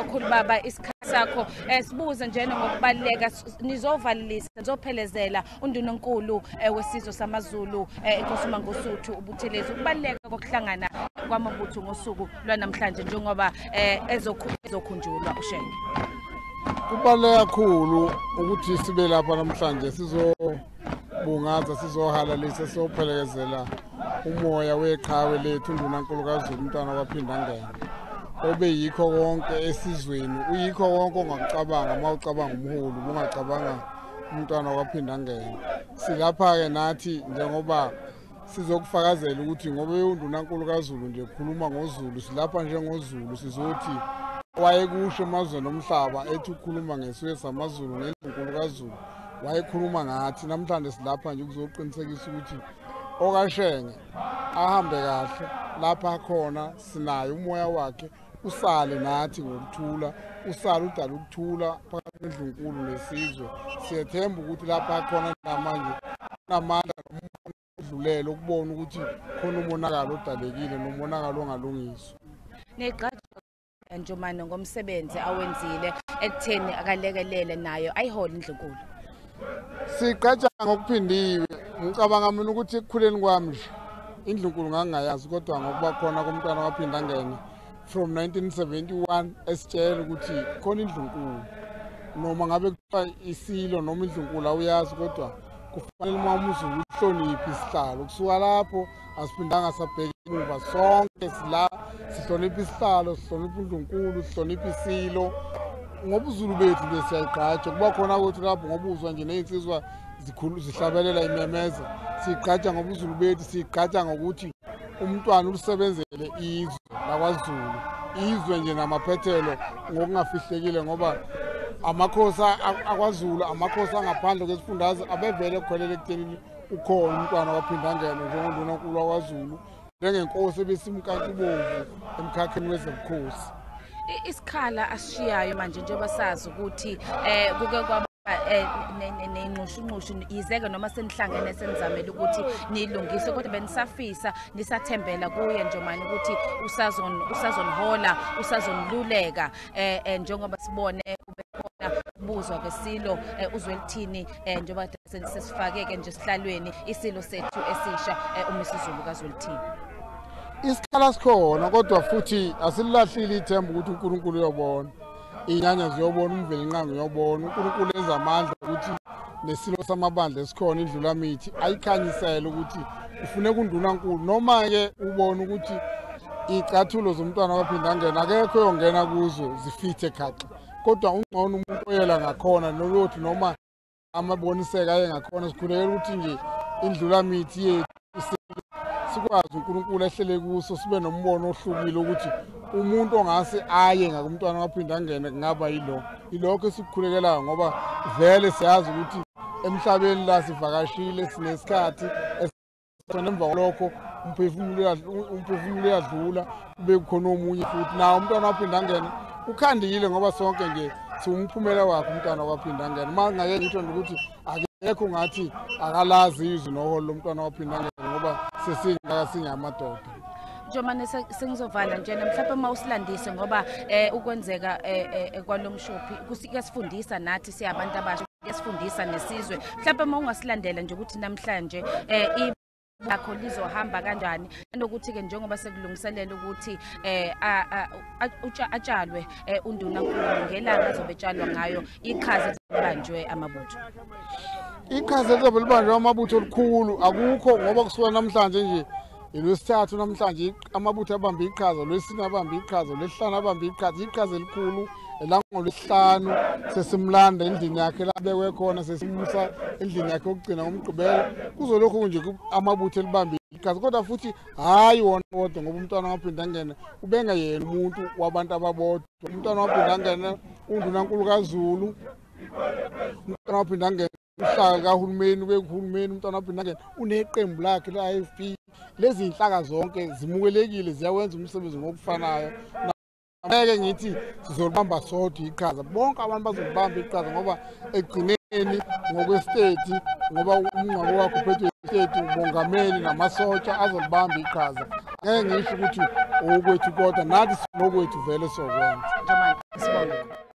kakhulu baba isikhathi sakho. Sibuze njena ngokubaluleka, nizovalelisa, nizophelezela undunankulu wesizwe samaZulu inkosi uMangosuthu uButhelezi, ukubaluleka kokuhlangana kwamabutho ngosuku lwanamhlanje njengoba ezokhunjulwa uShenge. Kubaluleke kakhulu ukuthi sibe lapha namhlanje, sizobungaza, sizohalalisa, sizophelekezela umoya weqhawe lethu undunankulu kaZulu umntwana kwaPhindangene, obe yikho konke esizweni, uyikho konke ongakucabanga uma ucabanga umholi, ungacabanga umntwana kwaPhindangene. Silapha-ke nathi njengoba sizokufakazela ukuthi ngoba undunankulu kaZulu nje khuluma ngoZulu, silapha njengoZulu sizothi wayekusho emazweni omhlaba ethi ukhuluma ngesizwe samaZulu ngendlunkulu kaZulu, wayekhuluma ngathi. Namhlanje silapha nje ukuzoqinisekisa ukuthi okaShenge ahambe kahle lapha khona, sinaye umoya wakhe usale nathi ngokuthula, usale udala ukuthula phakathi kwendlunkulu nesizwe. Siyethemba ukuthi lapha khona namanje namandla odlulele ukubona ukuthi khona umonakalo odalekile nomonakalo ongalungiswa. Njomane ngomsebenzi awenzile ekutheni akalekelele nayo ayihole indlunkulu. Siqatsha ngokuphindiwe. Ngicabanga mina ukuthi ekukhuleni kwami nje indlunkulu ngangingayazi, kodwa ngokuba khona komntwana kwaPhindangene from 1971 esitshela ukuthi khona indlunkulu, noma ngabe kuthiwa isilo noma indlunkulu awuyazi, kodwa kufanele uma umZulu uhloniphe isihlalo. Kusuka lapho asiphindanga sabheka emuva, sonke sila sihlonipha isihlalo, sihlonipha indlunkulu, sihlonipha isilo. Ngoba uZulu bethu nje siyayigqaja kuba khona kwethu lapho, ngoba uzwa nje ney'nsizwa zihlabelela imemeza. Siyigqaja ngoba uZulu bethu, siyigqaja ngokuthi umntwana ulisebenzele izwe lakwaZulu, izwe nje namaphethelo ngokungafihlekile, ngoba amakhosi akwaZulu, amakhosi angaphandle kwesifundazwe abevele ekukholele ekuthenini ukhona umntwana kwaPhindangene njengondunankulu wakwaZulu, njengenkosi ebesimkantshubomvu emkhakheni wezobukhosi. Isikhala asishiyayo manje njengoba sazi ukuthi kuke kwaba nenxushunxushu, yizeke noma senihlangene senizamele ukuthi nilungise, kodwa benisafisa nisathembela kuye Njomane ukuthi usazonihola, usazoniluleka, njengoba sibone ubekhona ukubuzwa kwesilo uZwelithini, njengoba sesifake-ke nje esihlalweni isilo sethu esisha uMisuzulu kaZwelithini. Isikhala sikhona, kodwa futhi asililahlile ithemba ukuthi uNkulunkulu uyobona, iy'nyanya ziyobona, uMvelinqangi uyobona, uNkulunkulu enza amandla ukuthi nesilo samabandla esikhona indlulamithi ayikhanyisele ukuthi ufuneka undunankulu, noma-ke ubone ukuthi iy'cathulo zomntwana kwaPhindangene akekho oyongena kuzo zifithe khaxa, kodwa ungcono umuntu oyela ngakhona nolothi noma amaboniseka aye ngakhona. Sikhulekela ukuthi nje indlulamithi yethu sikwazi uNkulunkulu ehlele kuso, sibe nombono ohlukile ukuthi umuntu ongase aye ngakumntwana kwaPhindangene kungaba yilo. Yilokho esikukhulekelayo, ngoba vele siyazi ukuthi emhlabeni la sivakashile, sinesikhathi emva kwalokho umphefumulo uyadlula, kube kukhona omunye futhi. Nawo umntwana waPhindangene ukhandile, ngoba sonke nje siwumphumela wakhe umntwana kwaPhindangene. Uma ngake ngisho nje ukuthi akekho ngathi akalazi izwi noholo lomntwana waPhindangene, ngoba sesingaka singamadoda. Njomane, sengizovala njena, mhlawumbe uma usilandise ngoba ukwenzeka kwalomshophi kuyasifundisa nathi siyabantu abasha, kuyasifundisa nesizwe. Mhlawumbe uma ungasilandela nje ukuthi namhlanje lakho lizohamba kanjani, nanokuthi-ke njengoba sekulungiselela ukuthi atshalwe undunankulu ngelanga azobe etshalwa ngayo, iqhaza libanjwe amabutho. Iqhaza lizobe libanjwe amabutho likhulu, akukho ngoba kusuka namhlanje nje ilwesithathu namhlanje amabutho abambe iqhaza, lwesine abambe iqhaza, lwesihlanu abambe iqhaza, iqhaza elikhulu elangolwesihlanu sesimlanda endlini yakhe labekwe khona, sesimusa endlini yakhe yokugcina ngomgqibelo. Kuzolokhu nje amabutho elibambe iqhaza, kodwa futhi hhayi wona wodwa, ngoba umntwana waPhindangene ubengeyena umuntu wabantu ababodwa. Umntwana waPhindangene undunankulu kaZulu, umntwana waPhindangene uhlaka kahulumeni, ubekuhulumeni, umntwana waPhindangene uneqembu lakhe le-IFP. Lezi zinhlaka zonke zimukelekile, ziyawenza umsebenzi ngokufanayo. Ngeke ngithi sizolibamba sodwa iqhaza, bonke abantu bazolibamba iqhaza, ngoba ekugcineni ngokwesitethi, ngoba umngcwabo wakho uphethwe isitethi, umongameli namasotsha azolibamba iqhaza. Ngeke ngisho ukuthi okwethu, kodwa nathi sinokwethu vele sokwenza.